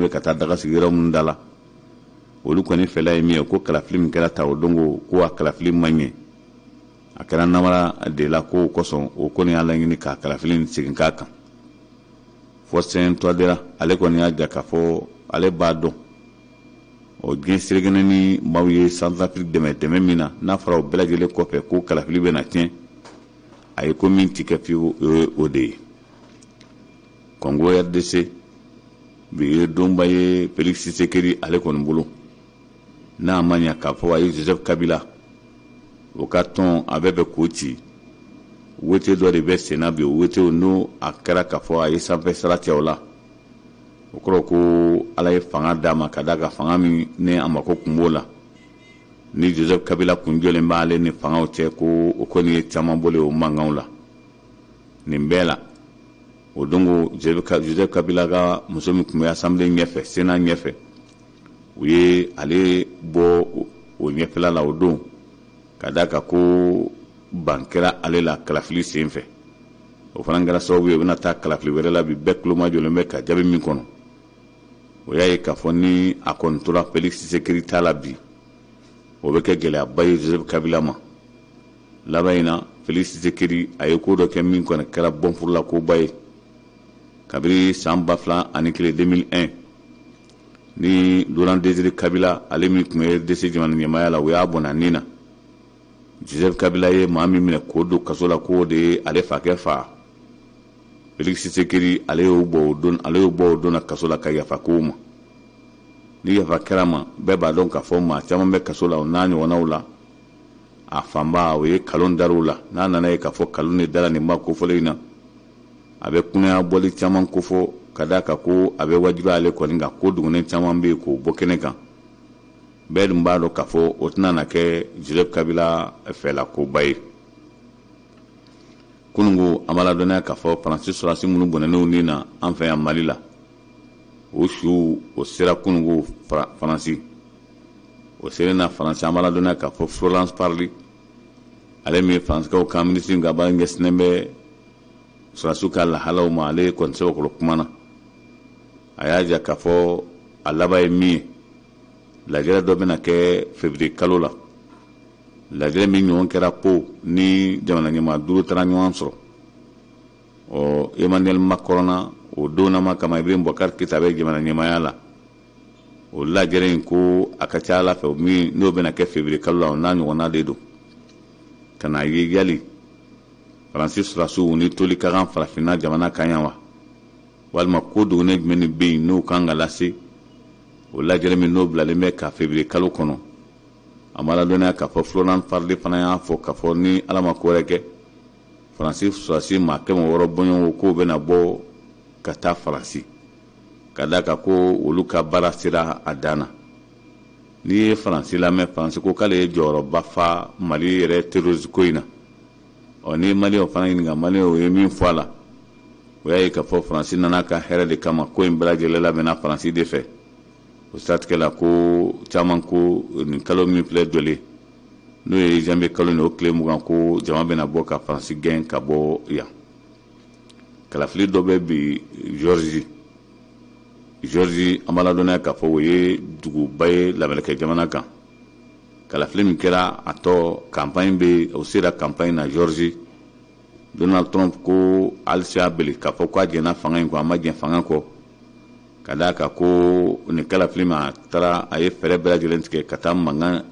bɛ ka taa daga sigi yɔrɔ minnu da la, olu kɔni fɛla ye min ye, ko kalafili min kɛra ta o don, ko a kalafili ma ɲɛ, a kɛra namara de la, ko o kosɔn o kɔni y'a laɲini ka kalafili in segin k'a kan. Faustin Touadéra, ale kɔni y'a jira k'a fɔ ale b'a dɔn o diɲɛ seleke naani maaw ye Centrafrique dɛmɛ dɛmɛ min na, n'a fɔra o bɛɛ lajɛlen kɔfɛ ko kalafili bɛna tiɲɛ, a ye ko min ti kɛ fiyewu, o ye o de ye. Congo RDC, bi ye donba ye Félix Tshisekedi ale kɔni bolo, n'a ma ɲɛ k'a fɔ a ye Joseph Kabila o ka tɔn a bɛ fɛ k'o ci. Wote dɔ de bɛ senna bi, o wote n'o a kɛra k'a fɔ a ye sanfɛ sira cɛ o la, o kɔrɔ ko Ala ye fanga d'a ma, ka d'a kan fanga min ni a mako kun b'o la, ni Joseph Kabila kun jɔlen b'ale ni fangaw cɛ, ko o kɔni ye caman bɔlen o mankanw la. Nin bɛɛ la, o don ko Joseph Kabila ka muso min tun bɛ assemblée ɲɛfɛ, Sénat ɲɛfɛ, u ye ale bɔ o ɲɛfɛla la o don, ka d'a kan ko ban kɛra ale la kalafili sen fɛ. O fana kɛra sababu ye u bɛna taa kalafili wɛrɛ la bi. Bɛɛ tulomajɔlen bɛ ka jaabi min kɔnɔ, o y'a ye k'a fɔ ni a kɔni tora Félix Tshisekedi ta la bi, o bɛ kɛ gɛlɛyaba ye Joseph Kabila ma. Laban in na, Félix Tshisekedi a ye ko dɔ kɛ min kɔni kɛra bɔnfurula koba ye kabini san 2001, 2001, ni Laurent Désiré Kabila, ale min tun bɛ RDC jamana ɲɛmaaya la, o y'a bɔnna ni na. Joseph Kabila ye maa min minɛ k'o don kaso la k'o de ye ale fakɛ fa, Félix Tshisekedi ale y'o bɔ o don, ale y'o bɔ o don na kaso la ka yafa kow ma. Ni yafa kɛra ma, bɛɛ b'a dɔn k'a fɔ maa caman bɛ kaso la o n'a ɲɔgɔnnaw la, a fanba o ye kalon dar'u la. N'a nana ye k'a fɔ kalon de dara nin maa kofɔlen in na, a bɛ kunnaya bɔli caman kofɔ, ka d'a kan ko a bɛ wajibi ale kɔni kan ko dogonnen caman bɛ yen k'o bɔ kɛnɛ kan. Bɛɛ dun b'a dɔn k'a fɔ o tɛna na kɛ Joseph Kabila fɛla koba ye. Kununko, an b'a ladɔnniya k'a fɔ Faransi sɔrɔdasi minnu bɔnɛn'u ni na an fɛ yan Mali la, o suw o sera kununko Faransi. O selen na Faransi, an b'a ladɔnniya k'a fɔ Florence Parly, ale min ye Faransikaw ka minisiri ka baara ɲɛsinnen bɛ sɔrɔdasiw ka lahalaw ma, ale kɔni sɛbɛkɔrɔ kumana. A y'a jira k'a fɔ a laban ye min ye, lajɛrɛ dɔ bɛna kɛ février kalo la, lajɛrɛ min ɲɔgɔn kɛra Pau ni jamana ɲɛmaa duuru taara ɲɔgɔn sɔrɔ. Ɔ Emmanuel Macron na o donnama kama, Ibrahim Boubacar Keïta bɛ jamana ɲɛmaaya la. O lajɛrɛ in, ko a ka ca Ala fɛ, min n'o bɛna kɛ février kalo la, o n'a ɲɔgɔnna de don ka na ye yali Faransi sɔrɔdasiw ni toli ka kan farafinna jamana kan yan wa, walima ko dogonnen jumɛn de bɛ yen n'o kan ka lase o lajɛrɛ min n'o bilalen bɛ ka février kalo kɔnɔ. A ma ladɔnniya k'a fɔ Florence Parly fana y'a fɔ k'a fɔ ni Ala ma ko wɛrɛ kɛ, Faransi sɔrɔdasi maa 600 bɔɲɔgɔnko k'o bɛna bɔ ka taa Faransi, ka d'a kan ko olu ka baara sera a dan na. N'i ye Faransi lamɛn, Faransi ko k'ale ye jɔyɔrɔba fa Mali yɛrɛ terroriste ko in na. Ɔ ni Maliyɛnw fana ɲininka, Maliyɛnw ye min fɔ a la, o y'a ye k'a fɔ Faransi nana ka hɛrɛ de kama, ko in bɛɛ lajɛlen labɛnna Faransi de fɛ. O siratigɛ la, ko caman ko nin kalo min filɛ jɔlen, n'o ye janvier kalo nin, o tile 20, ko jama bɛna bɔ ka Faransi gɛn ka bɔ yan. Kalafili dɔ bɛ bi Georgie. Georgie, an b'a ladɔnniya k'a fɔ o ye duguba ye lamɛrikɛ jamana kan. Kalafili min kɛra, a tɔ campagne bɛ, o sera campagne na Georgie. Donald Trump ko halisa bele k'a fɔ k'a jɛnna fanga in kɔ, a ma jɛn fanga kɔ, ka d'a kan ko nin kalafili ma, a taara a ye fɛɛrɛ bɛɛ lajɛlen tigɛ ka taa mankan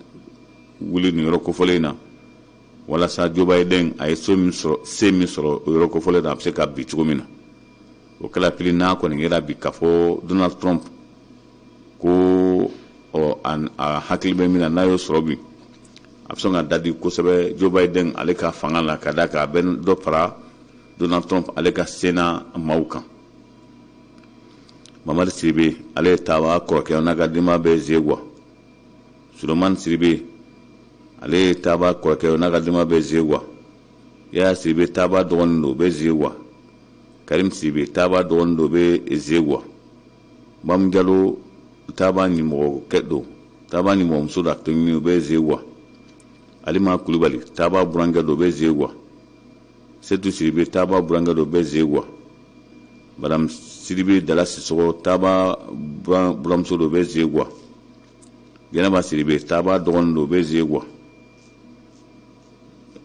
wuli nin yɔrɔ kofɔlen in na, walasa Joe Biden a ye so min sɔrɔ, se min sɔrɔ o yɔrɔ kofɔlen na, a bɛ se ka bin cogo min na. O kalafili n'a kɔni yera bi k'a fɔ Donald Trump ko ɔ a hakili bɛ min na, n'a y'o sɔrɔ bi, a bɛ sɔn ka da di kosɛbɛ Joe Biden ale ka fanga la, ka d'a kan a bɛ dɔ fara Donald Trump ale ka senna maaw kan. Mamadi Sidibe, ale ye Taba kɔrɔkɛ, n'a ka denba bɛ Zegwa. Sulemani Sidibe, ale ye Taba kɔrɔkɛ, n'a ka denba bɛ Zegwa. Yaya Sidibe, Taba dɔgɔnin don, bɛ Zegwa. Karim Sidibe, Taba dɔgɔnin don, bɛ Zegwa. Bamu Jalo, Taba ɲimɔgɔkɛ don, Taba ɲimɔgɔmuso don, a tɔɲini, bɛ Zegwa. Alima Kulubali, Taba burankɛ don, bɛ Zegwa. Setu Sidibe, Taba burankɛ don, bɛ Zegwa. Madame Sidibe Dala Sisɔgɔ, Taaba buramuso don, o bɛ Zegwa. Jɛnɛba Sidibe, Taaba dɔgɔnin don, o bɛ Zegwa.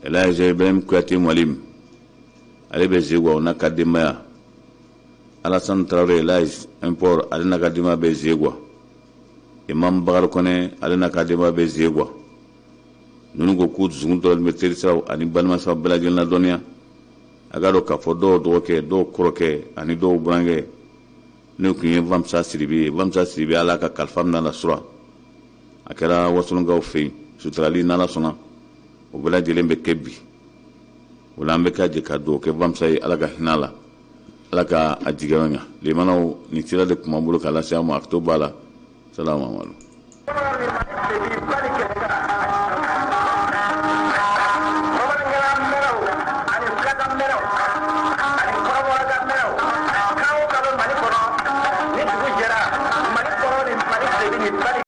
Elhaji Ibrahim Kuyate Mwalimu, ale bɛ Zegwa, o n'a ka denbaya. Alassane Traoré Elhaji Import, ale n'a ka denbaya bɛ Zegwa. Imam Bakari Kɔnɛ, ale n'a ka denbaya bɛ Zegwa. Ninnu ko k'u dusukun tɔɔrɔlen bɛ terisiraw ani balimasiraw bɛɛ lajɛlen ladɔnniya. A k'a dɔn k'a fɔ dɔw dɔgɔkɛ, dɔw kɔrɔkɛ ani dɔw burankɛ, n'o tun ye Vamsa Sidibe ye. Vamsa Sidibe, Ala ka kalifa minɛ a la sura, a kɛra Wasolonkaw fɛ yen. Suturali, n'Ala sɔnna, o bɛɛ lajɛlen bɛ kɛ bi. O la, an bɛ ka jɛ ka dugawu kɛ Vamsa ye, Ala ka hinɛ a la, Ala ka a jigiyɔrɔ ɲa. Limanaw, nin sira de tun b'an bolo k'a lase aw ma. A to b'a la. Salamu alaikum.